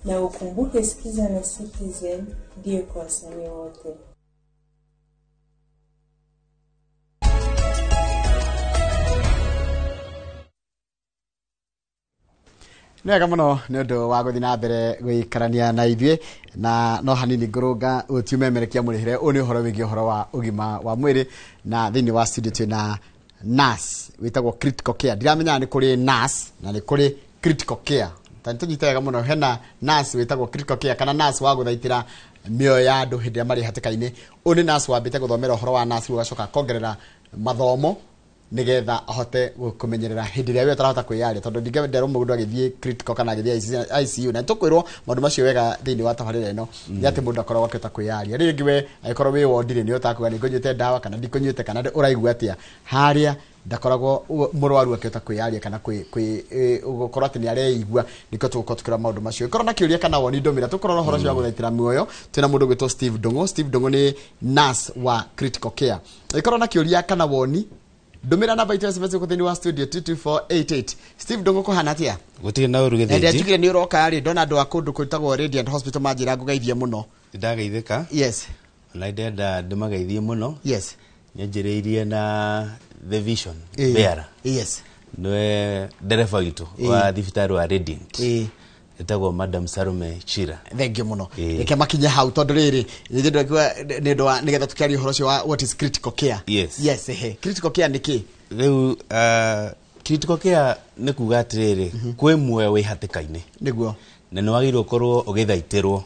Na ukumbuke Sikiza na Citizen ndiyo kwa wasanii wote. Nĩ wega mũno nĩ ũndũ wa gũthiĩ na mbere gũikarania na ithuĩ na no hanini ngũrũnga ũyũ ti ũmemerekia mũrĩhĩre. Ũyũ nĩ ũhoro wĩgiĩ ũhoro wa ũgima wa mwĩrĩ, na thĩinĩ wa studio twĩna nurse wĩtagwo critical care. Ndiramenya nĩ kũrĩ nurse na nĩ kũrĩ critical care, ta nĩtũnyite wega mũno. Hena nurse wĩtagwo critical care kana nurse wa gũthaitĩra mĩoyo ya andũ hĩndĩ ĩrĩa marĩ hatĩka-inĩ. Ũyũ nĩ nurse wambĩte gũthomera ũhoro wa nurse, ũgacoka akongerera mathomo nigetha ahote kũmenyerera hĩndĩ ĩrĩa we ũtarahota kwĩyaria, tondũ ndingĩenda mũndũ agĩthiĩ critical kana agĩthiĩ ICU, na tũkwĩrwo maũndũ macio wega thĩinĩ wa tabarĩra ĩno, nĩ atĩ mũndũ akoragwo akĩhota kwĩyaria. Rĩngĩ we angĩkorwo wĩ wondi-rĩ, nĩ ũhotaga kuga nĩ ngũnyuĩte ndawa kana ndikũnyuĩte kana ũraigua atĩa. Harĩa ndakoragwo mũrwaru akĩhota kwĩyaria kana gũkorwo atĩ nĩ areigua. Nĩkĩo tũgũkorwo tũkĩrora maũndũ macio. Ĩkorwo na kĩũria kana woni, ndũmĩra. Tũkũrora ũhoro ũcio wa gũthaitĩra muoyo. Twĩna mũndũ ũgwĩtwo Steve Ndung'u. Steve Ndung'u nĩ nurse wa critical care. Ĩkorwo na kĩũria kana woni, ndũmĩra namba itũ ya SMS gũkũ thĩinĩ wa studio 22488. Steve Ndung'u, kũhana atĩa? Gũtirĩ na ũru. Na gĩthĩnji. Ndĩratigire nĩ ũroka rĩ, ndona andũ a kũndũ kwĩtagwo Radiant Hospital manjĩra ngũgeithie mũno. Ndageithĩka. Ona ndenda ndĩmageithie mũno. Nyanjĩrĩirie na the vision bearer, nĩwe ndereba witũ wa thibitarĩ wa Radiant, ĩtagwo Madam Salome Chira. Thank you mũno. Reke makinye hau, tondũ rĩrĩ nĩ ndĩraigua nĩ ũndũ wa nĩgetha tũkĩaria ũhoro ũcio wa what is critical care. Yes, ehe, critical care nĩ kĩ? Rĩu critical care nĩ kuga atĩrĩrĩ, kwĩ muoyo wĩ hatĩka-inĩ na nĩ wagĩrĩirwo ũkorwo ũgĩthaitĩrwo.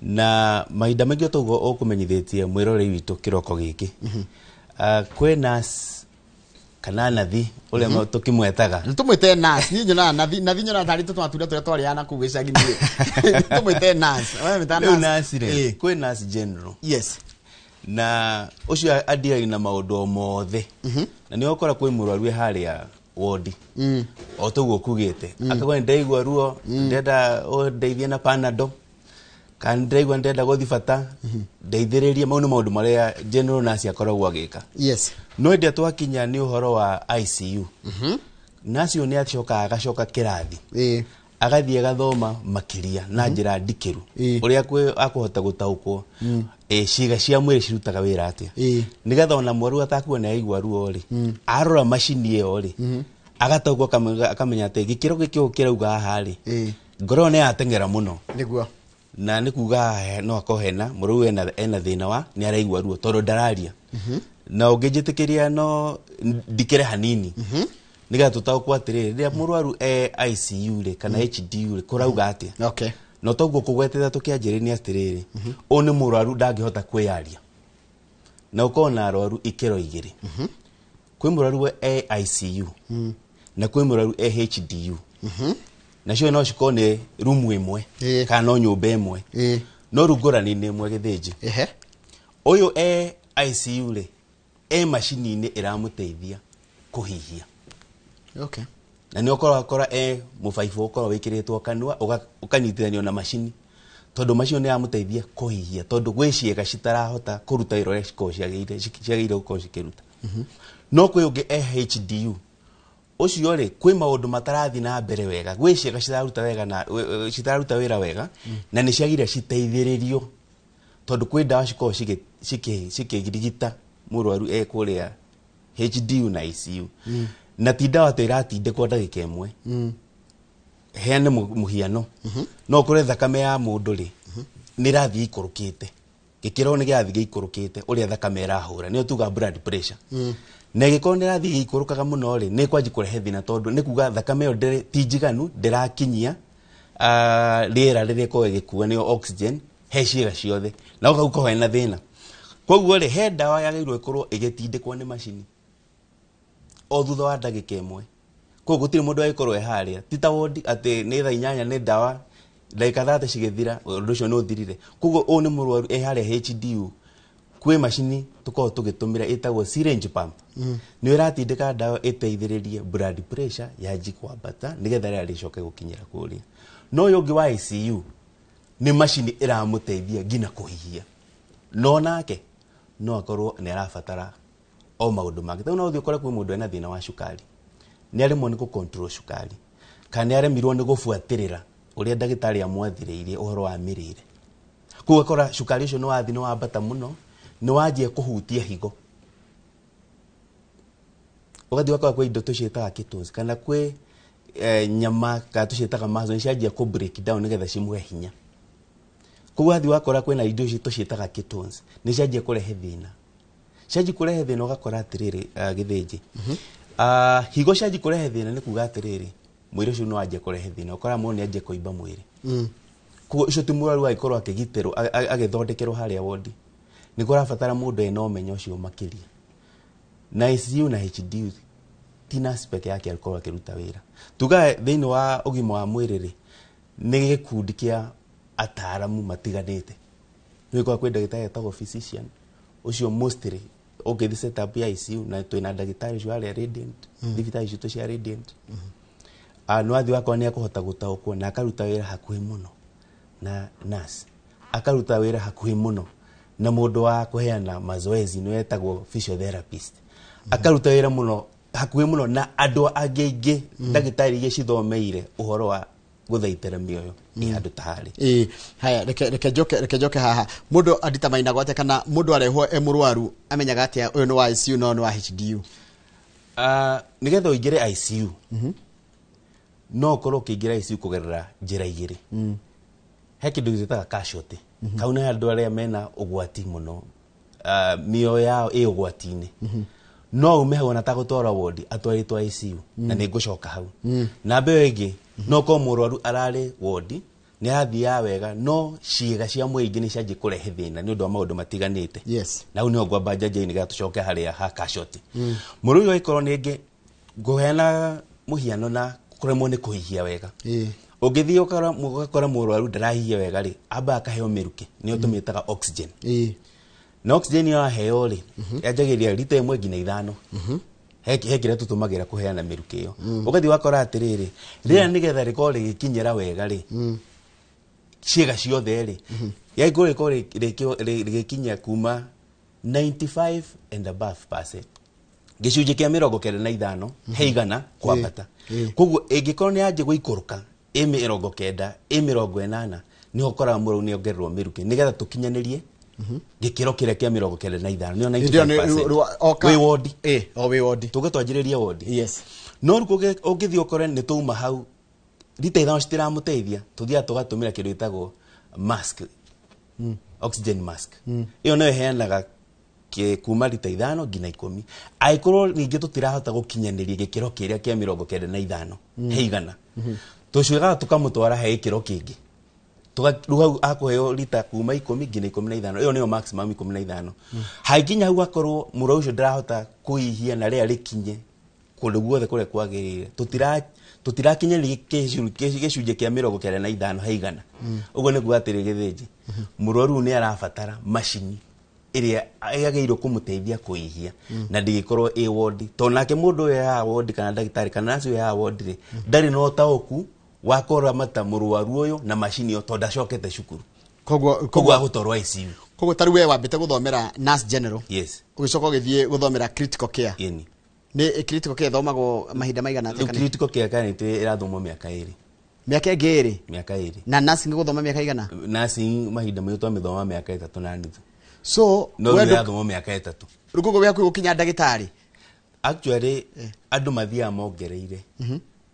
Na mahinda maingĩ toguo ũkũmenyithĩtie mwĩrorei witũ kĩroko gĩkĩ, kwĩ nurse kana nathi ũrĩa tũkĩmwetaga. Nĩ tũmwĩte nurse. Niĩ nyonaga nathi, nathi nyonaga tarĩ tũmatunda tũrĩa twarĩaga na kũu gĩcagi-inĩ. Tũmwĩte nurse. We wĩtaga Rĩu nurse. nurse rĩ, kwĩ nurse general, na ũcio adiaga na maũndũ o mothe, na nĩ ũkora kwĩ mũrwaru wĩ harĩa wodi o toguo kugĩte, akauga nĩ ndaigua ruo, ndĩrenda ũndeithie na Panado, kana ndĩraigua ndĩrenda gũthiĩ bata, ndeithĩrĩrie. Mau nĩ maũndũ marĩa general nurse akoragwo agĩka. No hĩndĩ ĩrĩa twakinya nĩ ũhoro wa ICU, nurse ũyũ nĩ acokaga agacoka kĩrathi, agathiĩ agathoma makĩria na njĩra ndikĩru ũrĩa akũhota gũtaũkwo ciĩga cia mwĩrĩ cirutaga wĩra atĩa, nĩgetha ona mwaru atakuwa nĩ aigua ruo rĩ, arora macini ĩyo rĩ, agataũkwo, akamenya atĩ gĩkĩro gĩkĩ ũũ kĩrauga haha rĩ, ngoro ĩyo nĩ yateng'era mũno, na nĩ kuga no akorwo hena mũrwaru ena thĩna wa nĩ araigua ruo tondũ ndararia. Na ũngĩnjĩtĩkĩria no ndikĩre hanini nĩgetha tũtaũkwo atĩrĩrĩ, rĩrĩa mũrwaru e ICU rĩ kana HDU rĩ, kũrauga atĩa. No toguo kũgwetete tũkĩanjĩrĩria atĩrĩrĩ, ũyũ nĩ mũrwaru ndangĩhota kwĩyaria, na ũkorwo na arwaru ikĩro igĩrĩ. Kwĩ mũrwaru we e ICU na kwĩ mũrwaru e HDU, nacio no cikorwo nĩ rumu ĩmwe kana no nyũmba ĩmwe, no rĩu ngũrani-inĩ ĩmwe, gĩthĩnji, ũyũ e ICU rĩ, e macini-inĩ ĩramũteithia kũhihia. Na nĩ ũkorwo akora e mũbaibũ ũkorwo wĩkĩrĩtwo kanua, ũkanyitithanio na macini, tondũ macini nĩ yamũteithia kũhihia, tondũ gwĩ ciĩga citarahota kũruta wĩra ũrĩa cikoragwo ciagĩrĩire gũkorwo cikĩruta. No kwĩ ũngĩ e HDU, ũcio rĩ, kwĩ maũndũ matarathiĩ na mbere wega, gwĩ ciĩga citararuta wega na citararuta wĩra wega, na nĩ ciagĩrĩire citeithĩrĩrio, tondũ kwĩ ndawa cikoragwo cikĩrigita mũrwaru e kũrĩa HDU na ICU, na ti ndawa ta iratindĩkwo ndagĩka ĩmwe. Heane mũhiano, no ũkore thakame ya mũndũ rĩ, nĩ ĩrathiĩ ikũrũkĩte, gĩkĩro nĩ kĩrathiĩ gĩikũrũkĩte ũrĩa thakame ĩrahũra, nĩyo tuga blood pressure. Na ĩgĩkorwo nĩ ĩrathiĩ ĩgĩikũrũkaga mũno rĩ, nĩ kwanji kũrehe thĩna, tondũ nĩ kuga thakame ĩyo ti njiganu, ndĩrakinyia rĩera rĩrĩa ĩkoragwo ĩgĩkua, nĩyo oxygen, he ciĩga ciothe, na ũkau hena thĩna. Koguo rĩ, he ndawa yagĩrĩirwo ĩkorwo ĩgĩtindĩkwo nĩ macini o thutha wa ndagĩka ĩmwe. Koguo gũtirĩ mũndũ agĩkorwo e harĩa, ti ta wondi atĩ nĩ thaa 8 nĩ ndawa, ndagĩka 30 cigĩthira ũndũ ũcio nĩ ũthirire. Koguo ũyũ nĩ mũrwaru e harĩa HDU, kwĩ macini tũkoragwo tũgĩtũmĩra ĩtagwo syringe pump, nĩyo ĩratindĩka ndawa ĩteithĩrĩrie blood pressure yanji kwambata nĩgetha rĩera rĩcoke gũkinyĩra kũrĩa. No ũyũ ũngĩ wa ICU nĩ macini ĩramũteithia nginya kũhihia, no nake no akorwo nĩ arabatara o maũndũ mangĩ. Tondũ no ũthiĩ ũkore kwĩ mũndũ ena thĩna wa cukari, nĩ aremwo nĩ gũ control cukari, kana nĩ aremirwo nĩ gũbuatĩrĩra Ũrĩa ndagĩtarĩ amwathĩrĩirie ũhoro wa mĩrĩre. Koguo ũgakora cukari ũcio nĩ wathiĩ nĩ wambata mũno, nĩ wanjia kũhutia higo. Ũgathiĩ ũgakora kwĩ indo tũciĩtaga ketones, kana kwĩ nyama kana tũciĩtaga muscle, nĩ cianjia kũ break down nĩgetha cimũhe hinya. Koguo wathiĩ wakora kwĩna indo ici tũciĩtaga ketones, nĩ cianjia kũrehe thĩna. Cianjia kũrehe thĩna ũgakora atĩrĩrĩ, Gĩthĩnji, higo cianjia kũrehe thĩna nĩ kuga atĩrĩrĩ, mwĩrĩ ũcio nĩ wanjia kũrehe thĩna, ũkora mũndũ nĩ anjia kũimba mwĩrĩ. Koguo ũcio ti mũrwaru agĩkorwo akĩgitĩrwo, agĩthondekerwo harĩa wodi. Nĩ kũrabatara mũndũ ena ũmenyo ũcio makĩria. Na ICU na HDU ti nurse peke yake akorwo akĩruta wĩra. Tugaga thĩinĩ wa ũgima wa mwĩrĩ rĩ, nĩ gĩkundi kĩa ataaramu matiganĩte. Nĩ ũgũkora kwĩ ndagĩtarĩ etagwo physician, ũcio mostly ũngĩthiĩ setup ya ICU na twĩna ndagĩtarĩ ũcio harĩa Radiant, thibitarĩ citũ cia Radiant. Nĩ wathiĩ wakora nĩ akũhota gũtaũkwo na akaruta wĩra hakuhĩ mũno na nurse, akaruta wĩra hakuhĩ mũno na mũndũ wa kũheana mazoezi nĩ wetagwo physiotherapist, akaruta wĩra mũno hakuhĩ mũno na andũ angĩ aingĩ, ndagĩtarĩ iria cithomeire ũhoro wa gũthaitĩra mĩoyo ĩ handũ ta harĩ. Ĩĩ, haya, reke njoke haha. Mũndũ anditamainagwo atĩa, kana mũndũ arehwo e mũrwaru amenyaga atĩa ũyũ nĩ wa ICU no nĩ wa HDU? Nĩgetha ũingĩre ICU, no ũkorwo ũkĩingĩra ICU kũgerera njĩra igĩrĩ. He kĩndũ gĩtaga casualty, kau nĩ andũ arĩa mena ũgwati mũno, mĩoyo yao ĩ ũgwati-inĩ, no ume hau ona tagũtwarwo wodi atwarĩtwo ICU, na nĩ ngũcoka hau. Namba ĩyo ĩngĩ, no korwo mũrwaru ararĩ wodi, nĩ arathiaga wega, no ciĩga cia mwĩrĩ ingĩ nĩ cianjia kũrehe thĩna nĩ ũndũ wa maũndũ matiganĩte. Na hau nĩho ngwamba njanjie nĩgetha tũcoke harĩa ha casualty. Mũrwaru ũyũ angĩkorwo nĩ ngũheana mũhiano na kũremwo nĩ kũhihia wega, ũngĩthiĩ ũgakora mũrwaru ndarahihia wega rĩ, amba akaheo mĩrukĩ, nĩyo tũmĩtaga oxygen. Na oxygen ĩyo aheo rĩ, yanjagĩrĩria rita 1 nginya 5. He kĩrĩa tũtũmagĩra kũheana mĩrukĩ ĩyo. Ũgathiĩ ũgakora atĩrĩrĩ, rĩrĩa nĩgetha rĩkorwo rĩgĩkinyĩra wega rĩ, ciĩga ciothe rĩ, yagĩkorwo rĩkorwo rĩgĩkinya kuma 95 and above percent, gĩcunjĩ kĩa 95 he igana kwambata. Koguo ĩngĩkorwo nĩ yanjia gũikũrũka ĩ 90, ĩ 80, nĩho ũkoraga mũrwaru nĩ ongererwo mĩrukĩ nĩgetha tũkinyanĩrie gĩkĩro kĩrĩa kĩa 95, nĩyo 95%. Wĩ wodi. Ĩĩ, o wĩ wodi. Tũge twanjĩrĩrie wodi. No rĩu ũngĩthiĩ ũkore nĩ twauma hau, rita 5 citiramũteithia, tũthiaga tũgatũmĩra kĩndũ gĩtagwo mask, oxygen mask. Ĩyo nayo ĩheanaga kuma rita 5 nginya 10. Angĩkorwo ningĩ tũtirahota gũkinyanĩria gĩkĩro kĩrĩa kĩa 95 he igana, tũcokaga tũkamũtwara he gĩkĩro kĩngĩ. Rĩu hau akũheo rita kuma 10 nginya 15, ĩyo nĩyo maximum 15. Hangĩkinya hau akorwo mũrwaru ũcio ndarahota kũhihia na rĩera rĩkinye kũndũ guothe kũrĩa kwagĩrĩire, tũtirakinyanĩria gĩcunjĩ kĩa 95 he igana, ũguo nĩ kuga atĩrĩ, Gĩthĩnji, mũrwaru nĩ arabatara macini ĩrĩa yagĩrĩirwo kũmũteithia kũhihia, na ndĩgĩkorwo ĩ wodi, tondũ nake mũndũ ũyũ haha wodi, kana ndagĩtarĩ kana naci ũyũ haha wodi rĩ, ndarĩ na ũtaũku wa kũramata mũrwaru ũyũ na macini ĩyo, tondũ ndacokete cukuru. Koguo Koguo agũtwarwo ICU. Koguo tarĩu we wambĩte gũthomera nurse general, ũgĩcoka ũgĩthiĩ gũthomera critical care. Ĩni. Nĩ critical care ĩthomagwo mahinda maigana atĩa? Rĩu Kana critical care currently ĩrathomwo mĩaka 2. Mĩaka ĩngĩ 2? Mĩaka 2. Na nursing gũthoma mĩaka igana? Nursing mahinda maitũ twamĩthoma mĩaka 3.5. So no we rĩu ĩrathomwo mĩaka 3. Rĩu koguo wĩ hakuhĩ gũkinya ndagĩtarĩ. Actually andũ mathiaga mongereire.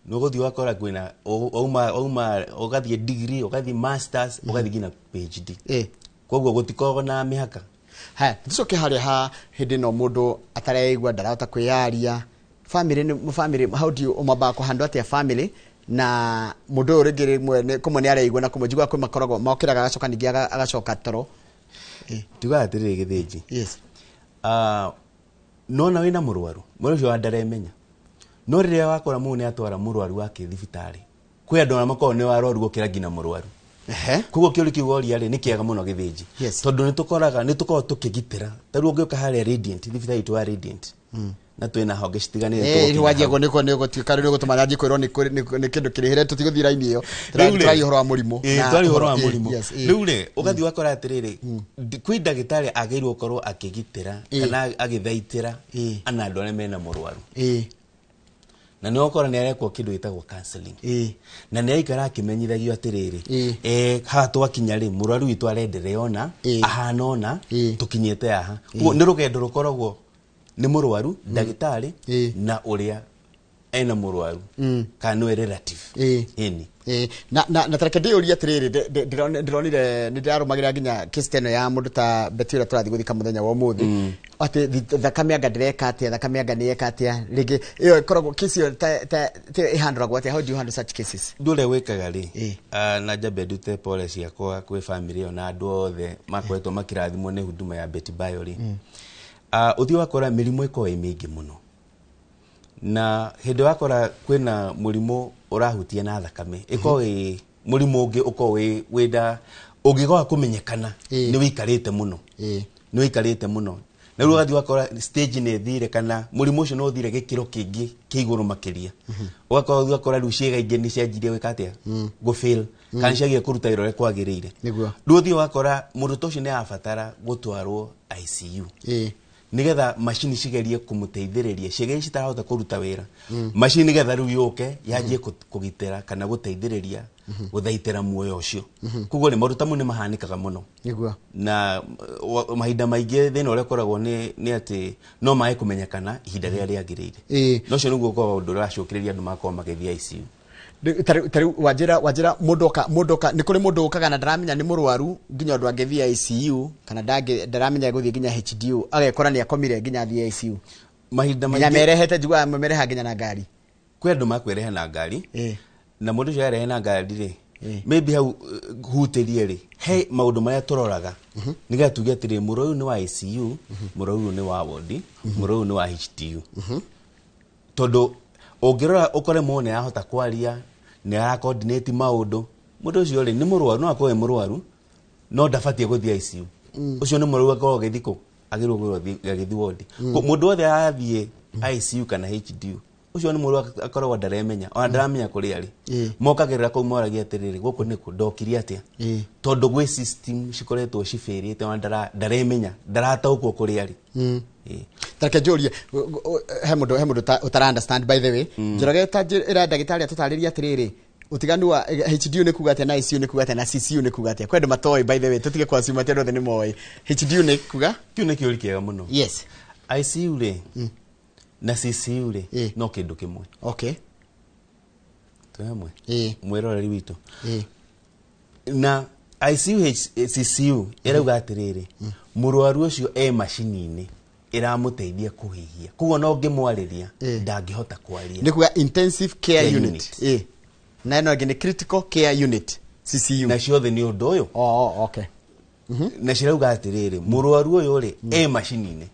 Nĩ ũgũthiĩ ũgakora kwĩna wauma ũgathiĩ degree, ũgathiĩ masters, ũgathiĩ nginya PhD. Koguo gũtikoragwo na mĩhaka. Haya, tucoke harĩa ha hĩndĩ ĩno mũndũ atareigua, ndarahota kwĩyaria, family nĩ family, how do you ũmambaga kũhandwo atĩa family na mũndũ ũyũ rĩngĩ rĩmwe kũmwe nĩ areigua na kũmwe njiguaga kwĩ makoragwo mokĩraga agacoka ningĩ agacoka toro? Tugaga atĩrĩrĩ, Gĩthĩnji, nona wĩna mũrwaru, mũrwaru ũcio wa ndaremenya, no rĩrĩa wakora mũndũ nĩ atwara mũrwaru wake thibitarĩ, kwĩ andũ arĩa makoragwo nĩ arwaru gũkĩra nginya mũrwaru. Koguo kĩũria kĩu woria rĩ, nĩ kĩega mũno, Gĩthĩnji, tondũ nĩ tũkoraga nĩ tũkoragwo tũkĩgitĩra. Ta rĩu ũngĩũka harĩa Radiant, thibitarĩ itũ ya Radiant, na twĩna honge citiganĩte, tũgũkinya Wanjia hau. nĩkuo nĩ gũtuĩka rĩu nĩ gũtũma nyanjie kwĩrwo nĩ kĩndũ kĩrĩhĩre, tũtigũthiĩ raini ĩyo. Rĩu rĩ, Tũraria ũhoro wa mũrimũ na twaria ũhoro wa mũrimũ. Yes. Rĩu rĩ, ũgathiĩ ũgakora atĩrĩrĩ, kwĩ ndagĩtarĩ agĩrĩirwo gũkorwo akĩgitĩra kana agĩthaitĩra ana andũ arĩa mena mũrwaru. Na nĩ ũgakora nĩ arekwo kĩndũ gĩtagwo counseling. Na nĩ aikara akĩmenyithagio atĩrĩrĩ, haha twakinya rĩ, mũrwaru witũ arenderea ona, ahana ona, tũkinyĩte haha. Koguo nĩ rũgendo rũkoragwo nĩ mũrwaru, ndagĩtarĩ, na ũrĩa ena mũrwaru kana nĩwe relative. Ĩni. Na tareke ndĩyũrie atĩrĩrĩ, ndĩronire nĩ ndĩrarũmagĩrĩra nginya case ĩno ya mũndũ ta Betty ũrĩa tũrathiĩ gũthika mũthenya wa ũmũthĩ, atĩ thakame anga ndĩreka atĩa, thakame anga nĩyeka atĩa, rĩngĩ ĩyo ĩkoragwo case ĩyo ta ĩhandũragwo atĩa? How do you handle such cases? Ũndũ ũrĩa wĩkaga rĩ, na njambe ndute pole ciakwa kwĩ family ĩyo na andũ othe makoretwo makĩrathimwo nĩ huduma ya Betty Bayo rĩ, ũthiĩ wakora mĩrimũ ĩkoragwo ĩ mĩingĩ mũno, na hĩndĩ wakora kwĩna mũrimũ ũrahutia na thakame, ĩkoragwo ĩ mũrimũ ũngĩ ũkoragwo wĩ wĩnda ũngĩgoka kũmenyekana nĩ wĩikarĩte mũno, nĩ wĩikarĩte mũno, na rĩu ũgathiĩ ũgakora stage nĩ ĩthire kana mũrimũ ũcio nĩ ũthire gĩkĩro kĩngĩ kĩa igũrũ makĩria, ũgakorwo ũgakora rĩu ciĩga ingĩ nĩ cianjirie gwĩka atĩa, gũfail, kana nĩ ciagire kũruta wĩra ũrĩa kwagĩrĩire. Rĩu ũthiĩ ũgakora mũndũ ta ũcio nĩ arabatara gũtwarwo ICU nigetha macini cigerie kũmũteithĩrĩria, ciĩga ici citarahota kũruta wĩra, macini nigetha rĩu yũke yanjie kũgitĩra kana gũteithĩrĩria gũthaitĩra muoyo ũcio. Koguo rĩ, maũndũ ta mau nĩ mahanĩkaga mũno. Na mahinda maingĩ thĩna ũrĩa ũkoragwo nĩ atĩ no mae kũmenyekana ihinda rĩrĩa rĩagĩrĩire. No ũcio nĩguo ũkoragwo ũndũ ũrĩa ũracũkĩrĩria andũ magakorwo magĩthiĩ ICU. Ta rĩu wanjĩra mũndũ oka nĩ kũrĩ mũndũ ũkaga na ndaramenya nĩ mũrwaru nginya ũndũ angĩthiĩ ICU, kana ndaramenya gũthiĩ nginya HDU, agekora nĩ akomire nginya athiĩ ICU? Mahinda nginya maingĩ merehete, njiguaga mereha nginya na ngari. Kwĩ andũ makwĩrehe na ngari, na mũndũ ũcio arehe na ngari rĩ, maybe hau hutĩrie rĩ, he maũndũ marĩa tũroraga nĩgetha tuge atĩrĩ, mũrwaru ũyũ nĩ wa ICU, mũrwaru ũyũ nĩ wa wodi, mũrwaru ũyũ nĩ wa HDU, tondũ ũngĩrora ũkore mũndũ nĩ arahota kwaria, nĩ ara coordinate maũndũ, mũndũ ũcio rĩ nĩ mũrwaru, no akorwo e mũrwaru no ndabatiĩ gũthiĩ ICU. Ũcio nĩ mũrwaru akorwo agĩthiĩ kũ, agĩrĩirwo gũkorwo agĩthiĩ wodi. Mũndũ wothe arathiĩ ICU kana HDU, ũcio nĩ mũrwaru akoragwo ndaremenya, ona ndaramenya kũrĩa arĩ. Mokagĩrĩra kũu moragia atĩrĩrĩ, gũkũ nĩkũ, ndokire atĩa? Tondũ gwĩ system cikoretwo cibĩrĩte, ona ndaremenya, ndarataũkwo kũrĩa arĩ. Tareke njũrie, he mũndũ ũtara understand, by the way. Njoroge, ta ĩra ndagĩtarĩ atũtarĩrie atĩrĩrĩ, ũtiganu wa HDU nĩ kuga atĩa, na ICU nĩ kuga atĩa, na CCU nĩ kuga atĩa? Kwĩ andũ matoĩ, by the way, tũtige kwassume atĩ andũ othe nĩ moĩ. HDU nĩ kuga? Kĩu nĩ kĩũri kĩega mũno. ICU rĩ na CCU rĩ, no kĩndũ kĩmwe. Twĩ hamwe, mwĩroreri witũ? Na ICU CCU ĩrauga atĩrĩrĩ, mũrwaru ũcio e macini-inĩ ĩramũteithia kũhihia, koguo no ngĩmwarĩria ndangĩhota kwaria. Nĩ kuga intensive care Care unit. Unit. Na ĩno ĩngĩ nĩ critical care unit, CCU. Na ciothe nĩ ũndũ ũyũ. Oh, okay. Na cirauga atĩrĩrĩ, mũrwaru ũyũ rĩ e macini-inĩ,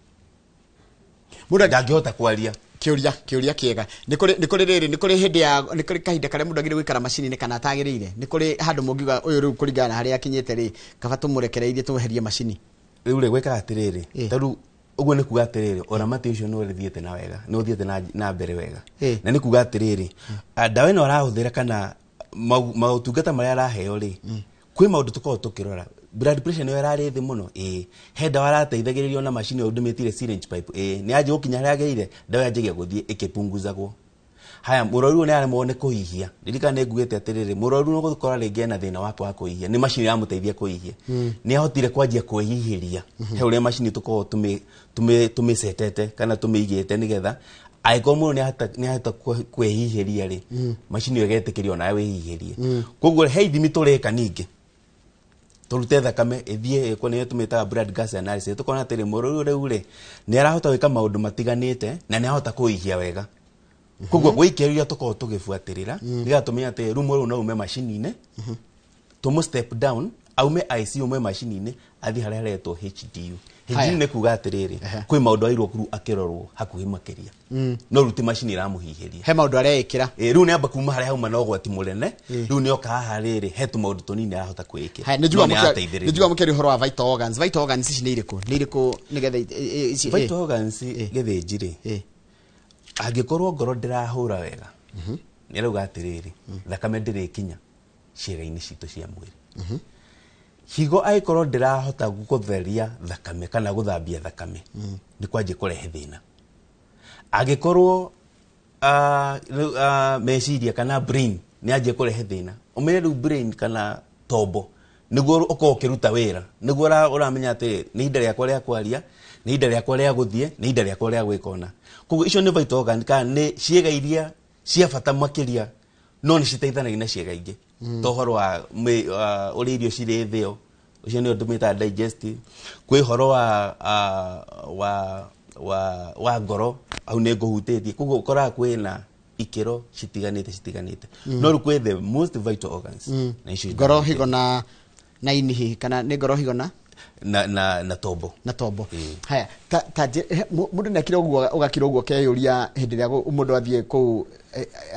Mũndũ ndangĩhota kwaria. Kĩũria kĩega. Nĩ kũrĩ rĩrĩ, nĩ kũrĩ hĩndĩ ya, nĩ kũrĩ kahinda karĩa mũndũ agĩrĩire gũikara macini-inĩ kana atagĩrĩire? Nĩ kũrĩ handũ mũngiuga ũyũ rĩu kũringana na harĩa akinyĩte rĩ, kaba tũmũrekereirie tũmweherie macini? Rĩu rĩ, gwĩkaga atĩrĩrĩ, ta rĩu ũguo nĩ kuga atĩrĩrĩ, ũramati ũcio nĩ ũthiĩte na wega, nĩ ũthiĩte na mbere wega. Na nĩ kuga atĩrĩrĩ, ndawa ĩno arahũthĩra kana maũtungata marĩa araheo rĩ, kwĩ maũndũ tũkoragwo tũkĩrora. Blood pressure nĩyo ĩrarĩ thĩ mũno, ĩĩ. He ndawa arateithagĩrĩrio na macini ĩyo ndũmĩtire syringe pipe, ĩĩ. Nĩ yanjia gũkinya harĩa agĩrĩire, ndawa yanjagia gũthiĩ ĩkĩpunguzagwo. Haya, mũrwaru ũyũ nĩ aremwo nĩ kũhihia, ririkana nĩ ngugĩte atĩrĩrĩ, mũrwaru nĩ gũkora rĩngĩ ena thĩna wa kwaga kũhihia, nĩ macini ĩramũteithia kũhihia, nĩ ahotire kwanjia kwĩhihĩria, he ũrĩa macini tũkoragwo tũmĩcetete kana tũmĩigĩte nĩgetha angĩkorwo mũndũ nĩ ahota kwĩhihĩria rĩ, macini ĩyo ĩgetĩkĩria onawe wĩhihĩrie. Koguo he ithimi tũreka, ningĩ tũrute thakame ĩthiĩ ĩkwo, nĩyo tũmĩtaga blood gas analysis, tũkona atĩrĩ, mũrwaru rĩu rĩ nĩ arahota gwĩka maũndũ matiganĩte na nĩ arahota kũhihia wega. Koguo gwĩ ikĩro iria tũkoragwo tũgĩbuatĩrĩra nĩgetha tũmenye atĩ rĩu mũrwaru no aume macini-inĩ, tũmũ step down, aume ICU aume macini-inĩ, athiĩ harĩa haretwo HDU. Haya. HDU nĩ kuga atĩrĩrĩ, kwĩ maũndũ agĩrĩirwo kũrũ akĩrorwo hakuhĩ makĩria, no rĩu ti macini ĩramũhihĩria. He maũndũ areĩkĩra. Ĩ, rĩu nĩ amba kuma harĩa hauma na ũgwati mũnene, rĩu nĩ oka haha rĩrĩ he tũmaũndũ tũnini arahota kwĩĩkĩra. Haya, No nĩ nĩ arateithĩrĩrio. njugua mũkĩaria ũhoro wa vital organs. Vital organs ici nĩ irĩkũ, nĩ irĩkũ, nĩgetha ici Vital organs gĩthĩnji rĩ, angĩkorwo ngoro ndĩrahũra wega, nĩ arauga atĩrĩrĩ, thakame ndĩrĩkinya ciĩga-inĩ citũ cia mwĩrĩ. Higo angĩkorwo ndĩrahota gũtheria thakame kana gũthambia thakame, nĩ kwanjia kũrehe thĩna. Angĩkorwo Rĩu, meciria kana brain nĩ anjia kũrehe thĩna. Ũmenye rĩu brain kana tombo nĩguo ũkorwo ũkĩruta wĩra, nĩguo ũramenya atĩ nĩ ihinda rĩakwa rĩa kwaria, nĩ ihinda rĩakwa rĩa gũthiĩ, nĩ ihinda rĩakwa rĩa gwĩka ũna. Koguo icio nĩ vital organ kana nĩ ciĩga iria cia bata makĩria, no nĩ citeithanagia na ciĩga ingĩ, ta ũhoro wa ũrĩa irio cirĩ thĩo, ũcio nĩo tũmĩtaga digestive. Kwĩ ũhoro wa ngoro, hau nĩ ngũhutĩtie. Koguo ũkoraga kwĩna ikĩro citiganĩte, no rĩu kwĩ the most vital organs na icio Ngoro, higo na ini hihi, kana nĩ ngoro, higo na na tombo. Na tombo. Ĩĩ. Haya, ta mũndũ nĩakira ũguo, ũgakira ũguo ũkeyũria hĩndĩ ĩrĩa mũndũ athiĩ kũu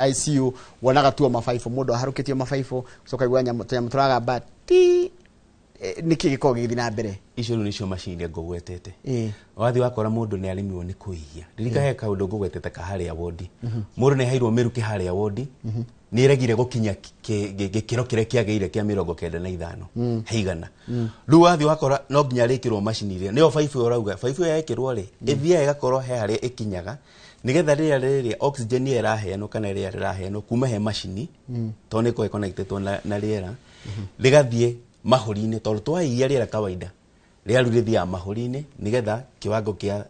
ICU, wonaga tuo mabaibũ, mũndũ aharũkĩtio mabaibũ, ũcoka igua tũnyamũ tũragamba ti. Nĩkĩ gĩkoragwo gĩgĩthiĩ na mbere? Icio rĩu nĩcio macini iria ngũgwetete. Wathiĩ wakora mũndũ nĩ aremirwo nĩ kũhihia. Ririkana he kaũndũ ngũgwetete ka harĩa wondi, mũndũ nĩ aheirwo mĩrukĩ harĩa wondi, nĩ ĩregire gũkinya gĩkĩro kĩrĩa kĩagĩrĩire kĩa 95 he igana. Rĩu wathiĩ wakora no nginya rĩkĩrwo macini ĩrĩa nĩyo baibũ ĩyo ũrauga. Baibũ ĩyo yekĩrwo rĩ, ĩthiaga ĩgakorwo he harĩa ĩkinyaga, nĩgetha rĩrĩa rĩrĩa oxygen ĩyo ĩraheanwo kana rĩera rĩraheanwo kuma he macini, tondũ nĩ ĩkoragwo ĩconnectetwo na rĩera, rĩgathiĩ mahũri-inĩ, tondũ twahihia rĩera kawaida, rĩera rĩu rĩthiaga mahũri-inĩ nĩgetha kiwango kĩa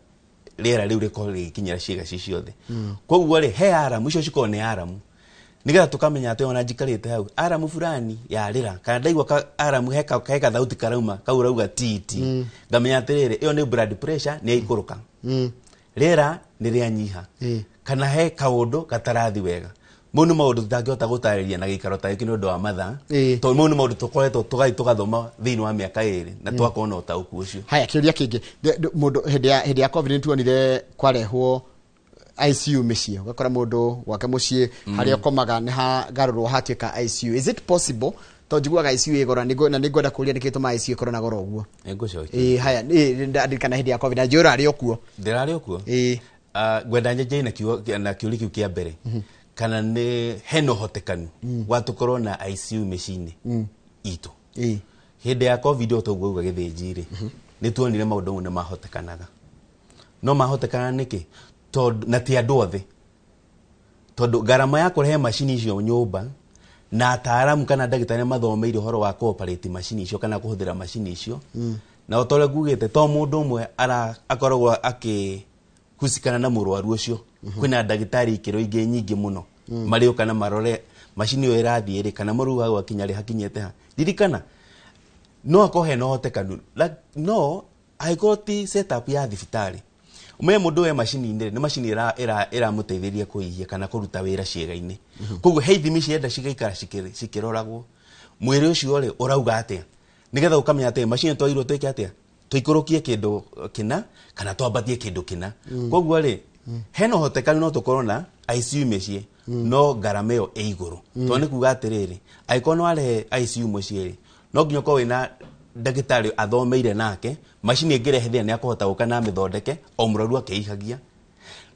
rĩera rĩu rĩkorwo rĩgĩkinyĩra ciĩga ci ciothe. Koguo rĩ, he aramu icio cikoragwo nĩ aramu, nĩgetha tũkamenya atĩ ona njikarĩte hau, aramu fulani yarĩra kana ndaigua aramu he kathauti karauma kau rauga titi, ngamenya atĩrĩrĩ, ĩyo nĩ blood pressure nĩ yaikũrũka, rĩera nĩ rĩanyiha, kana he kaũndũ gatarathi wega. Mau nĩ maũndũ tũtangĩhota gũtarĩria na gĩikaro ta gĩkĩ nĩ ũndũ wa mathaa, tondũ mau nĩ maũndũ tũkoretwo tũgathiĩ tũgathoma thĩinĩ wa mĩaka 2 na twakorwo na ũtaũku ũcio. Haya, kĩũria kĩngĩ. Mũndũ hĩndĩ ya COVID nĩ tuonire kwarehwo ICU mĩciĩ, ũgakora mũndũ gwake mũciĩ harĩa ũkomaga nĩ hagarũrwo hatuĩka ICU. Is it possible? To njiguaga ICU ĩ goro, na nĩngwenda kũria nĩkĩ gĩtũmaga ICU ĩkorwo na goro ũguo. Nĩngũcokia. Ĩĩ, haya, ndirikana hĩndĩ ya COVID na njũĩ ũrarĩ o kuo. Ndĩrarĩ o kuo. Ngwenda njanjie na kiugo na kĩũria kĩu kĩa mbere, kana nĩ hena ũhotekanu wa tũkorwo na ICU mĩciĩ-inĩ itũ. Hĩndĩ ya COVID, o toguo uga gĩthĩnji rĩ, nĩ tuonire maũndũ mau nĩ mahotekanaga. No mahotekana nĩkĩ? Tondũ na ti andũ othe, tondũ ngarama ya kũrehe macini icio nyũmba na ataaramu kana ndagĩtarĩ mathomeire ũhoro wa kũoperate macini icio kana kũhũthĩra macini icio, na o ta ũrĩa ngugĩte, to mũndũ ũmwe akoragwo akĩhusikana na mũrwaru ũcio, kwĩna ndagĩtarĩ ikĩro ingĩ nyingĩ mũno marĩũka na marore macini ĩyo ĩrathiĩ rĩ, kana mũrwaru hau akinya rĩ, hakinyĩte ha. Ririkana no akorwo hena ũhotekanu, no angĩkorwo ti setup ya thibitarĩ. Ũmenye mũndũ we macini-inĩ nĩ macini ĩramũteithĩrĩria kũhihia kana kũruta wĩra ciĩga-inĩ. Koguo he ithimi cienda cigaikara cikĩroragwo mwĩrĩ ũcio rĩ ũrauga atĩa, nĩgetha ũkamenya atĩ macini twagĩrĩirwo twĩke atĩa, tũikũrũkie kĩndũ kĩna kana twambatie kĩndũ kĩna. Koguo rĩ, hena ũhotekanu no tũkorwo na ICU mĩciĩ, no ngarama ĩyo ĩ igũrũ, tondũ nĩ kuga atĩrĩrĩ, angĩkorwo nĩ warehe ICU mũciĩ rĩ, no nginya ũkorwo wĩna ndagĩtarĩ athomeire nake macini ĩngĩrehe thĩna nĩ akũhota gũka na amĩthondeke o mũrwaru akĩihagia.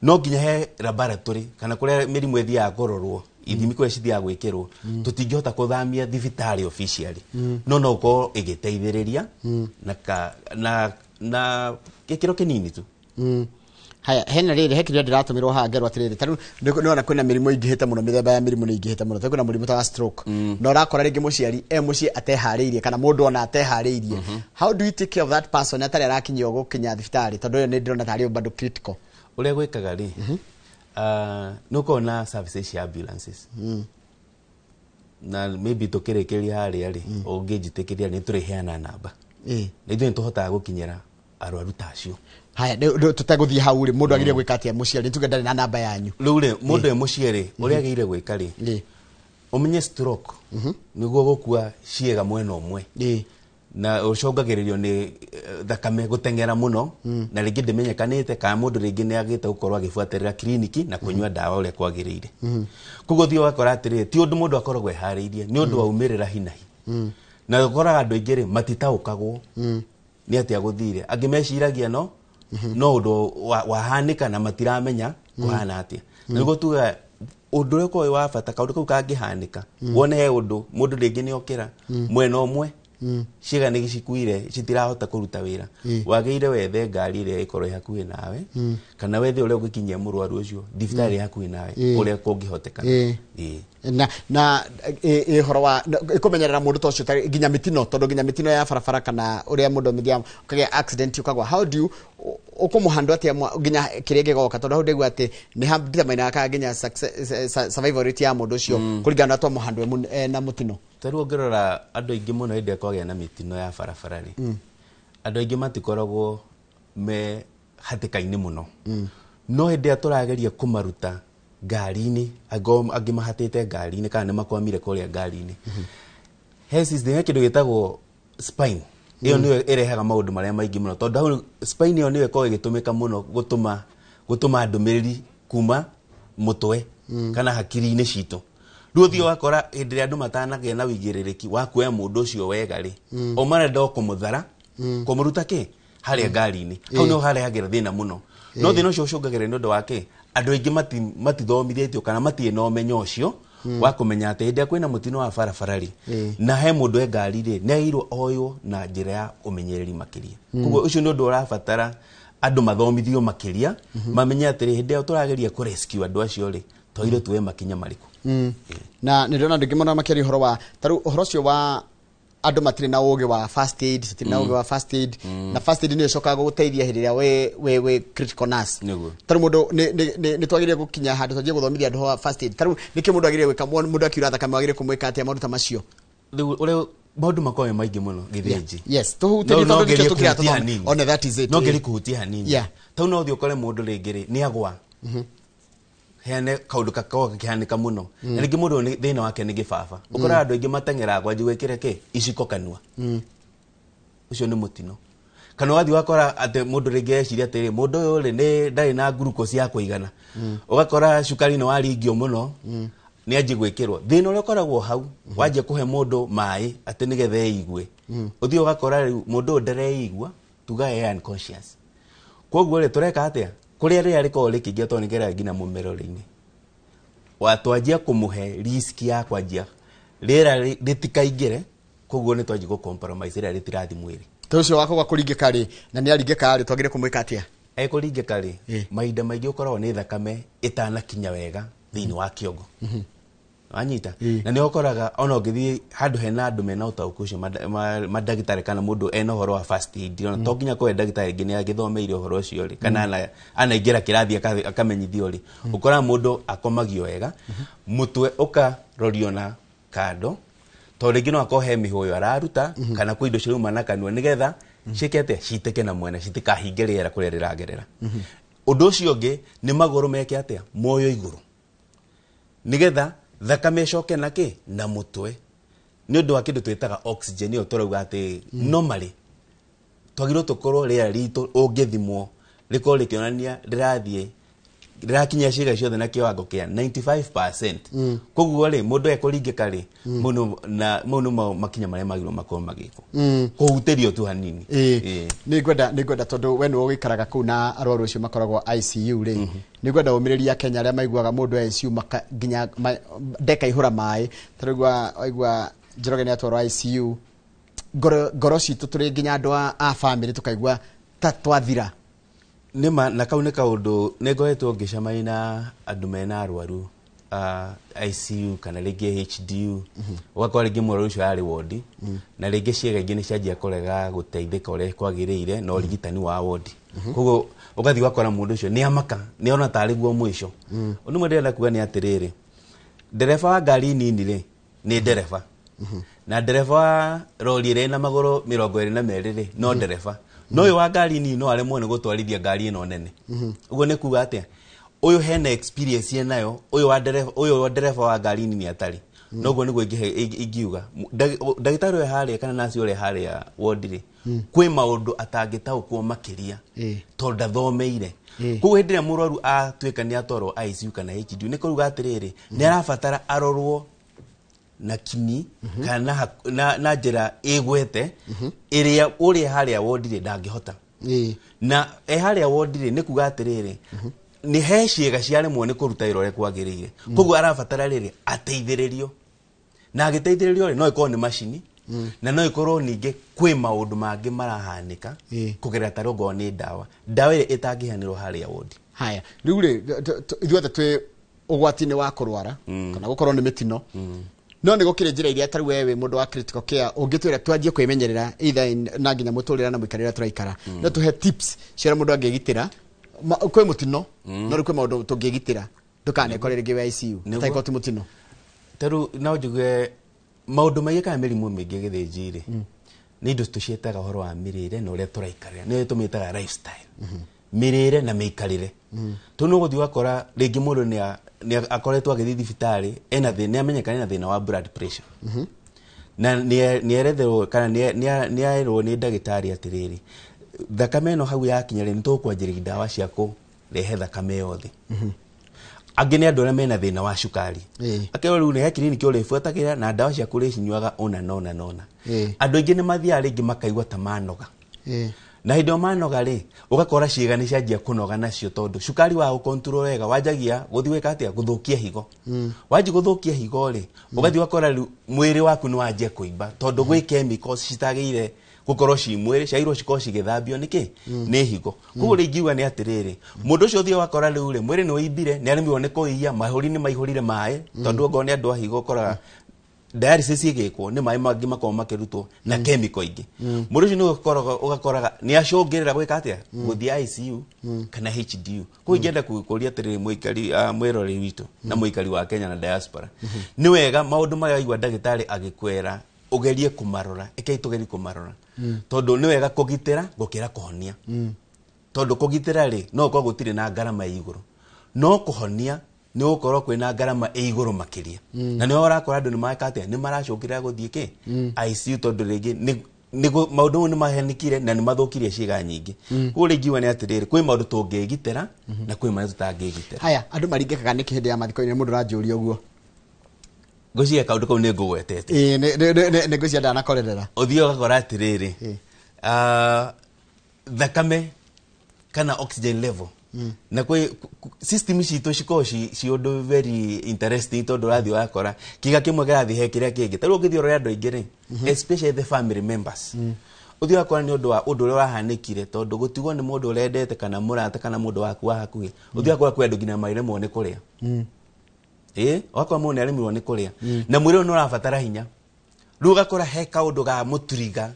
No nginya he laboratory kana kũrĩa mĩrimũ ĩthiaga kũrorwo, ithimi kũrĩa cithiaga gwĩkĩrwo. Tũtingĩhota kũthamia thibitarĩ officially, no no ũkorwo ĩgĩteithĩrĩria na gĩkĩro kĩnini tu. Haya, hena rĩrĩ, he kĩrĩa ndĩratũmĩrwo haha ngerwo atĩrĩrĩ, ta rĩu nĩwona kwĩna mĩrimũ ĩingĩhĩte mũno, mĩthemba ya mĩrimũ nĩ ĩingĩhĩte mũno. Ta kwĩna mũrimũ ta wa stroke, na ũrakora rĩngĩ mũciari e mũciĩ ateharĩirie, kana mũndũ ona ateharĩirie. How do you take care of that person atarĩ arakinyio gũkinya thibitarĩ? Tondũ ĩyo nĩ ndĩrona tarĩ bado critical. Ũrĩa gwĩkaga rĩ, nĩ ũkorwo na services cia ambulances, na maybe tũkĩrĩkĩria harĩa rĩ, ũngĩnjĩtĩkĩria nĩ tũrĩheana namba, na ithuĩ nĩ tũhotaga gũkinyĩra arwaru ta acio. Haya, tũtegũthiĩ hau rĩ, mũndũ agĩrĩire gwĩka atĩa mũciari? Nĩ tuge ndarĩ na namba yanyu. Rĩu rĩ, mũndũ e mũciĩ rĩ, ũrĩa agĩrĩire gwĩka rĩ, ũmenye stroke nĩguo gũkua ciĩga mwena ũmwe, na ũcũngagĩrĩrio nĩ thakame gũteng'era mũno, na rĩngĩ ndĩmenyekanĩte, kana mũndũ rĩngĩ nĩ agĩte gũkorwo agĩbuatĩrĩra kiriniki na kũnyua ndawa ũrĩa kwagĩrĩire. Koguo thiĩ ũgakora atĩrĩrĩ, ti ũndũ mũndũ akoragwo eharĩirie, nĩ ũndũ waumĩrĩra hinahi, na ũkoraga andũ aingĩ rĩ matitaũkagwo nĩ atĩa gũthire. Angĩ meciragia no ũndũ wahanĩka na matiramenya kũhana atĩa. Na nĩguo tugaga ũndũ ũrĩa ũkoragwo wĩ wa bata, kaũndũ kau kangĩhanĩka, wone he ũndũ mũndũ rĩngĩ nĩ okĩra mwena ũmwe. Ciĩga nĩ cikuire, citirahota kũruta wĩra. Wagĩrĩire wethe ngari ĩrĩa ĩkorwo ĩ hakuhĩ nawe, kana wethe ũrĩa ũngĩkinyia mũrwaru ũcio thibitarĩ ĩ hakuhĩ nawe ũrĩa kũngĩhotekana. Ĩĩ. Na ĩ horo wa ĩkũmenyerera mũndũ ta ũcio nginya mĩtino, tondũ nginya mĩtino ya barabara kana ũrĩa mũndũ mĩthiaga ũkagĩa accident ũkagwa, how do you ũkũmũhandwo atĩa nginya kĩrĩa gĩgoka, tondũ hau ndĩgua atĩ nĩ determine kana nginya survival rate ya mũndũ ũcio kũringana na twamũhandwo na mũtino. Ta rĩu ũngĩrora andũ aingĩ mũno hĩndĩ ĩrĩa kwagĩa na mĩtino ya barabara rĩ, andũ aingĩ matikoragwo me hatĩka-inĩ mũno, no hĩndĩ ĩrĩa tũrageria kũmaruta ngari-inĩ, angĩ angĩ mahatĩte ngari-inĩ kana nĩ makwamire kũrĩa ngari-inĩ, he system, he kĩndũ gĩtagwo spine. Ĩyo nĩyo ĩrehaga maũndũ marĩa maingĩ mũno, tondũ hau spine ĩyo nĩyo ĩkoragwo ĩgĩtũmĩka mũno gũtũma ndũmĩrĩri kuma mũtwe kana hakiri-inĩ citũ. Rĩu ũthiĩ ũgakora hĩndĩ ĩrĩa andũ matanagĩa na wĩigĩrĩrĩki wa kuoya mũndũ ũcio wega rĩ, o marenda o kũmũthara, kũmũruta kĩ harĩa ngari-inĩ, hau nĩho harehagĩra thĩna mũno. No thĩna ũcio ũcũngagĩra nĩ ũndũ wa kĩ? Andũ aingĩ matithomithĩtio kana matirĩ na ũmenyo ũcio wa kũmenya atĩ hĩndĩ ĩrĩa kwĩna mũtino wa barabara rĩ, na he mũndũ e ngari rĩ, nĩ agĩrĩirwo oywo na njĩra ya ũmenyereri makĩria. Koguo ũcio nĩ ũndũ ũrabatara andũ mathomithio makĩria, mamenye atĩrĩ, hĩndĩ ĩyo tũrageria kũ rescue andũ acio rĩ, twagĩrĩirwo tuoe makinya marĩkũ. Na nĩ ndĩrona andũ aingĩ mũno makĩaria ũhoro wa tarĩu ũhoro ũcio wa andũ matirĩ na ũgĩ wa first aid, tũtirĩ na ũgĩ wa first aid, na first aid nĩyo ĩcokaga gũgũteithia hĩndĩ ĩrĩa wĩ critical nurse. Tarĩu mũndũ nĩ twagĩrĩire gũkinya handũ twanjie gũthomithia andũ ũhoro wa first aid. Tarĩu nĩkĩ mũndũ agĩrĩire gwĩka? Mũndũ akiura thakame wagĩrĩire kũmwĩka atĩa, maũndũ ta macio? Rĩu ũrĩa maũndũ makoragwo me maingĩ mũno gĩthĩnji. Yes, tũhutĩrie, No tondũ ngerie nĩkĩo tũkĩra kũhutia tũthome. hanini. One, that is it. No ngerie kũhutia hanini. Tau no ũthiĩ ũkore mũndũ rĩngĩ rĩ nĩ agwa, heane kaũndũ gakoragwo gakĩhanĩka mũno, na rĩngĩ mũndũ ũyũ thĩna wake nĩ gĩbaba. Ũkoraga andũ aingĩ mateng'eraga kwanjia gwĩkĩra kĩ iciko kanua. Ũcio nĩ mũtino. Kana ũgathiĩ ũgakora atĩ mũndũ rĩngĩ eciria atĩrĩ, mũndũ ũyũ rĩ nĩ ndarĩ na glucose ya kũigana, ũgakora cukari nĩ waringio mũno, nĩ anjie gwĩkĩrwo. Thĩna ũrĩa ũkoragwo hau, wanjia kũhe mũndũ maĩ atĩ nĩgetha eigue, ũthiĩ ũgakora rĩu mũndũ ũyũ ndareigua, tuga e unconscious. Koguo rĩ, tũreka atĩa? Kũrĩa rĩrĩa rĩkoragwo rĩkĩingĩra, tondũ nĩkĩgeraga nginya mũmero-inĩ, watwanjia kũmũhe risk ya kwanjia rĩera rĩtikaingĩre, koguo nĩ twanjia gũ compromise rĩera rĩtirathi mwĩrĩ. Ta ũcio wakũgwa kũringĩka rĩ, na nĩ aringĩka rĩ, twagĩrĩire kũmwĩka atĩa? Ekũringĩka rĩ, mahinda maingĩ ũkoragwo nĩ thakame ĩtanakinya wega thĩinĩ wa kĩongo, wanyita? Na nĩ ũkoraga ona ũngĩthiĩ handũ hena andũ mena ũtaũku ũcio, mandagĩtarĩ kana mũndũ ena ũhoro wa first aid, ona to nginya kũhe ndagĩtarĩ ĩngĩ nĩ agĩthomeire ũhoro ũcio rĩ, kana anaingĩra kĩrathi akamenyithio rĩ, ũkoraga mũndũ akomagio wega, mũtwe ũkarorio na kando, tondũ rĩngĩ no akorwo he mĩhũyũ araruta kana kwĩ indo cirauma na kanua, nĩgetha ciĩke atĩa? Citĩke na mwena, citikahinge rĩera kũrĩa rĩragerera. Ũndũ ũcio ũngĩ nĩ magũrũ meke atĩa? Moyo igũrũ, nĩgetha thakame ĩcoke na kĩ na mũtwe, nĩ ũndũ wa kĩndũ twĩtaga oxygen. Ĩyo tũrauga atĩ normally twagĩrĩirwo tũkorwo rĩera ritũ ũngĩthimwo rĩkorwo rĩkĩonania rĩrathiĩ rĩrakinyia ciĩga ciothe na kĩwango kĩa 95%. Koguo rĩ, mũndũ ekũringĩka rĩ, mau mau nĩmo makinya marĩa magĩrĩirwo makorwo magĩkwo, kũhutĩrio tu hanini. Nĩ ngwenda tondũ we nĩwe ũgĩikaraga kũu na arwaru acio makoragwo ICU rĩ, nĩ ngwenda ũmĩrĩrie Akenya arĩa maiguaga mũndũ e ICU maka, nginya ndeka ihũra maĩ. Tarĩu waigua Njoroge nĩ atwarwo ICU, ngoro citũ tũrĩ nginya andũ a family tũkaigua ta twathira. Nĩma, na kau nĩ kaũndũ nĩ ngoretwo ngĩcemania na andũ mena arwaru ICU kana rĩngĩ HDU. Ũgakora rĩngĩ mũrwaru ũcio arĩ wodi, na rĩngĩ ciĩga ingĩ nĩ cianjia kũrega gũteithĩka ũrĩa kwagĩrĩire na ũrigitani wa wodi. Koguo ũgathiĩ ũgakora mũndũ ũcio nĩ amaka, nĩ ona tarĩ guo mũico. Ũndũ ũmwe ndĩrenda kuga nĩ atĩrĩrĩ, ndereba wa ngari nini rĩ, nĩ ndereba, na ndereba wa rori ĩrĩa ĩna magũrũ 22 rĩ, no ndereba. No ũyũ wa ngari nini no aremwo nĩ gũtwarithia ngari ĩno nene. Ũguo nĩ kuga atĩa? Ũyũ hena experience enayo, ũyũ wa ndereba wa ngari nini atarĩ. Noguo nĩguo ingiuga ndagĩtarĩ ũyũ harĩa kana nasi ũrĩa harĩa wodi rĩ, kwĩ maũndũ atangĩtaũkwo makĩria tondũ ndathomeire. Koguo hĩndĩ ĩrĩa mũrwaru atuĩka nĩ atwarwo ICU kana HDU, nĩ kũruga atĩrĩrĩ, nĩ arabatara arorwo na kinyi kana na njĩra ĩgwete ĩrĩa ũrĩa harĩa wodi rĩ ndangĩhota. Na e harĩa wodi rĩ, nĩ kuga atĩrĩrĩ, nĩ he ciĩga ciaremwo nĩ kũruta wĩra ũrĩa kwagĩrĩire. Koguo arabatara rĩrĩ ateithĩrĩrio, na agĩteithĩrĩrio rĩ, no ĩkorwo nĩ macini. Na no ikorwo ningĩ kwĩ maũndũ mangĩ marahanĩka kũgerera ta rĩu nĩ ndawa, ndawa ĩrĩa ĩtangĩheanĩrwo harĩa wodi. Haya, rĩu rĩ, ithuothe twĩ ũgwati-inĩ wa kũrwara kana gũkorwo nĩ mĩtino, no nĩ gũkĩrĩ njĩra iria tarĩu we wĩ mũndũ wa critical care ũngĩtwĩra twanjie kwĩmenyerera either na nginya mũtũrĩre na mũikarĩre tũraikara, no tũhe tips cia ũrĩa mũndũ angĩgitĩra. Kwĩ mũtino, no rĩu kwĩ maũndũ tũngĩgitĩra ndũkanekore rĩngĩ wĩ ICU Nĩguo. atakorwo ti mũtino. Tarĩu no njuge maũndũ maingĩ kana mĩrimũ mĩingĩ gĩthĩnji rĩ, nĩ indo tũciĩtaga ũhoro wa mĩrĩre na ũrĩa tũraikarĩra, nĩyo tũmĩtaga lifestyle, mĩrĩre na mĩikarĩre. Tondũ nĩ ũgũthiĩ ũgakora rĩngĩ mũndũ nĩ akoretwo agĩthiĩ thibitarĩ ena thĩna, nĩ amenyekana ena thĩna wa blood pressure, na nĩ eretherwo kana nĩ erwo nĩ ndagĩtarĩ atĩrĩrĩ, thakame ĩno hau yakinya rĩ, nĩ tũkwanjĩrĩria ndawa cia kũrehe thakame yothe. Angĩ nĩ andũ arĩa mena thĩna wa cukari, akerwo rĩu nĩ he kiriniki ũrĩbuatagĩra na ndawa ciaku ũrĩcinyuaga ũna na ũna na ũna. Andũ aingĩ nĩ mathiaga rĩngĩ makaigua ta manoga, na hĩndĩ ĩyo manoga rĩ, ũgakora ciĩga nĩ cianjia kũnoga nacio, tondũ cukari wa gũkontrol wega wanjagia gũthiĩ gwĩka atĩa, gũthũkia higo. Wanjia gũthũkia higo rĩ, ũgathiĩ ũgakora rĩu mwĩrĩ waku nĩ wanjia kũimba, tondũ gwĩ chemicals citagĩrĩire gũkorwo ci mwĩrĩ, ciagĩrĩirwo cikorwo cigĩthambio nĩkĩ nĩ higo. Koguo rĩ, ingiuga nĩ atĩrĩrĩ, mũndũ ũcio ũthiĩ ũgakora rĩu rĩ, mwĩrĩ nĩ ũimbire, nĩ aremirwo nĩ kũiya, mahũri nĩ maihũrire maĩ, tondũ ongorwo nĩ andũ a higo ũkoraga dialysis ĩgĩkwo nĩ maĩ mangĩ makoragwo makĩrutwo na chemical ingĩ. Mũndũ ũcio nĩ ũkoraga ũgakoraga nĩ acũngĩrĩra gwĩka atĩa, gũthiĩ ICU kana HDU. Koguo ingĩenda kũria atĩrĩrĩ, mũikari, mwĩroreri witũ na mũikari wa Kenya na diaspora, nĩ wega maũndũ marĩa waigua ndagĩtarĩ agĩkwĩra ũgerie kũmarora, ĩkei tũgerie kũmarora, tondũ nĩ wega kũgitĩra gũkĩra kũhonia. Tondũ kũgitĩra rĩ, no gũkorwo gũtirĩ na ngarama ĩ igũrũ, no kũhonia nĩ gũkorwo kwĩna ngarama ĩ igũrũ makĩria. Na nĩho ũrakora andũ nĩ mareka atĩa, nĩ maracũngĩrĩra gũthiĩ kĩ ICU, tondũ rĩngĩ maũndũ mau nĩ mahanĩkire na nĩ mathũkirie ciĩga nyingĩ. Koguo rĩ, ingiuga nĩ atĩrĩrĩ, kwĩ maũndũ tũngĩgitĩra na kwĩ marĩa tũtangĩgitĩra. Haya, andũ maringĩkaga nĩkĩ hĩndĩ ya mathiko-inĩ? Mũndũ ũranjũria ũguo. Ngwĩciria kaũndũ kau nĩ ngũgwetete. Ĩĩ, nĩ ngwĩciria ndanakorerera. Ũthiĩ ũgakora atĩrĩrĩ, thakame kana oxygen level na kwĩ system citũ cikoragwo ci ũndũ very interesting, tondũ ũrathiĩ ũgakora kĩga kĩmwe kĩrathiĩ he kĩrĩa kĩngĩ. Ta rĩu ũngĩthiĩ ũrore andũ aingĩ rĩ, especially the family members, ũthiĩ ũgakora nĩ ũndũ wa ũndũ ũrĩa ũrahanĩkire, tondũ gũtigwo nĩ mũndũ ũrendete kana mũrata kana mũndũ waku wa hakuhĩ, ũthiĩ ũgakora kwĩ andũ nginya maremwo nĩ kũrĩa. Ĩ ũgakora mũndũ nĩ aremirwo nĩ kũrĩa na mwĩrĩ ũyũ nĩ ũrabatara hinya. Rĩu ũgakora he kaũndũ ga mũturiga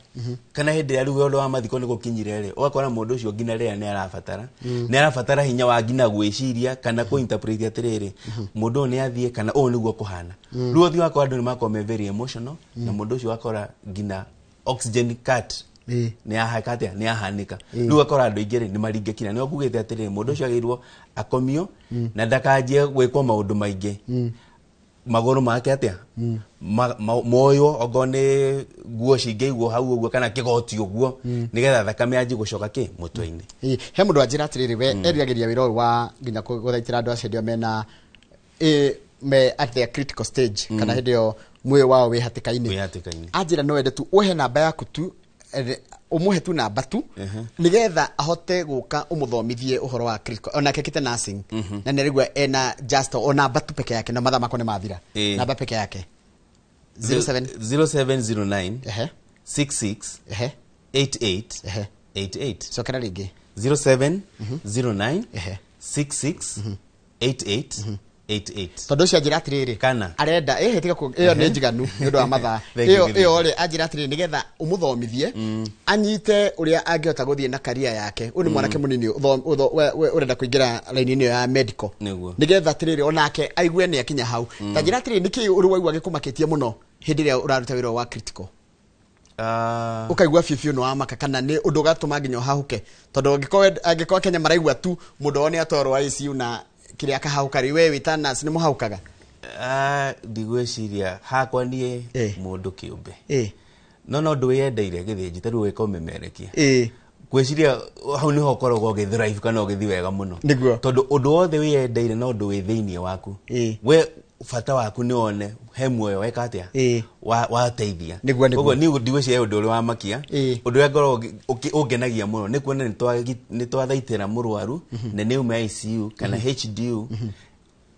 kana hĩndĩ ĩrĩa rĩu ũndũ wa mathiko nĩ gũkinyire rĩ, ũgakora mũndũ ũcio nginya rĩrĩa nĩ arabatara hinya wa nginya gwĩciria kana kũ interpret atĩrĩrĩ, mũndũ ũyũ nĩ athiĩ kana ũũ nĩguo kũhana. Rĩu ũthiĩ ũgakora andũ nĩ makorwo me very emotional, na mũndũ ũcio ũgakora nginya oxygen cut nĩ yahaka atĩa, nĩ yahanĩka. Rĩu ũgakora andũ aingĩ rĩ nĩ maringĩkire. Nĩo ngugĩte atĩrĩrĩ, mũndũ ũcio agĩrĩirwo akomio na ndakanjie gwĩkwo maũndũ maingĩ, magũrũ make atĩa, moywo okorwo nĩ nguo cingĩigwo hau ũguo kana kĩgoti ũguo, nĩgetha thakame yanjie gũcoka kĩ mũtwe-inĩ. Ĩĩ, he mũndũ wanjĩra atĩrĩrĩ, we eriragĩria wĩra ũyũ wa nginya gũthaitĩra andũ acio hĩndĩ ĩyo mena me at their critical stage, kana hĩndĩ ĩyo muoyo wao wĩ hatĩka-inĩ. Wĩ hatĩka-inĩ. Anjĩra no ende tu ũhe namba yaku tu, ũmũhe tu namba tu nĩgetha ahote gũka ũmũthomithie ũhoro wa critical, onake kĩte nursing na nĩarĩgua ena just o namba tu peke yake, na mathaa makwa nĩ mathira. Namba peke yake 07 0709 66 88 88. Cokera rĩngĩ. 0709 66 88 88. Tondũ ũcio anjĩra atĩrĩrĩ, Kana. arenda ĩhĩ tiga ĩyo nĩ njiganu nĩ ũndũ wa mathaa. Thank you, Ĩyo Githii. ĩyo rĩ, anjĩra atĩrĩrĩ, nĩgetha ũmũthomithie anyite ũrĩa angĩhota gũthiĩ na karia yake. Ũyũ nĩ mwanake mũnini ũrenda kũingĩra raini-inĩ ĩyo ya medical, nĩgetha atĩrĩrĩ onake aigue nĩ akinya hau. Ta njĩra atĩrĩrĩ, nĩkĩ ũrĩ waigua gĩkũmakĩtie mũno hĩndĩ ĩrĩa ũraruta wĩra wa critical, ũkaigua biũ biũ nĩ wamaka, kana nĩ ũndũ ũgatũma nginya ũhahũke? Tondũ angĩkorwo Kenya maraigua tu mũndũ wao nĩ atwarwo ICU na kĩrĩa akahahũka rĩ, we wĩ ta nurse nĩ mũhahũkaga? Ndigwĩciria hakwa niĩ mũndũ kĩũmbe, no ũndũ wĩyendeire gĩthĩnji ta rĩu wĩka ũmemerekia, ngwĩciria hau nĩho ũkoragwo ũgĩthrive kana ũgĩthiĩ wega mũno. Tondũ ũndũ wothe wĩyendeire na ũndũ wĩ thĩiniĩ waku, we bata waku nĩ wone he muoyo weka atĩa, wateithia. Nĩguo. Koguo niĩ ndigwĩciria ũndũ ũrĩa wamakia, ũndũ ũrĩa ngoragwo ũngenagia mũno nĩ kuona nĩ twathaitĩra mũrwaru na nĩ uma ICU kana HDU.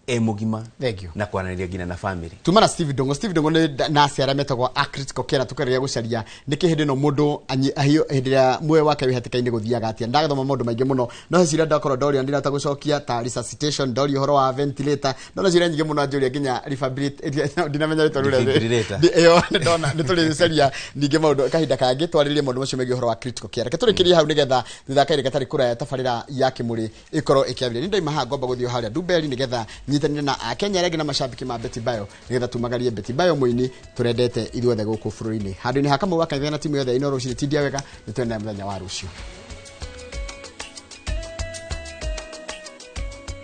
E mũgima. Thank you. Na kwaranĩria nginya na family. Tuma na Steve Ndongo. Steve Ndongo nĩ nurse arĩa metagwo a critical care, tukageria gũcaria nĩkĩ hĩndĩ ĩno mũndũ ahio hĩndĩ ĩrĩa muoyo wake wĩ hatĩka-inĩ gũthiaga atĩa. Ndagathoma maũndũ maingĩ mũno, no he ciũria ndakorwo ndorio ndirahota gũcokia, ta resuscitation, ndorio ũhoro wa ventilator, ndona ciũria nyingĩ mũno anjũria nginya defibrillator, ndinamenya rĩtwa rĩu rĩa- Defibrillator. Ĩyo nĩndona nĩtũrĩcaria ningĩ maũndũ kahinda kangĩ twarĩrĩrie maũndũ macio megiĩ ũhoro wa critical care. Reke tũrĩkĩrie hau nĩgetha thutha wa kahinda gatarĩ kũraya tabarĩra ya Kĩmũrĩ ĩkorwo ĩkĩambĩrĩria. Nĩ ndaima haha ngomba gũthiĩ o harĩa Ndumberi nĩgetha nyitanĩre na Akenya arĩa angĩ na macambĩki ma Betty Bayo, nĩgetha tumagarie Betty Bayo, mũini tũrendete ithuothe gũkũ bũrũri-inĩ. Handũ-inĩ ha Kamau wa Kanitha na timu yothe ya Inooro Rũcinĩ, tindia wega, nĩtwendane mũthenya wa rũciũ.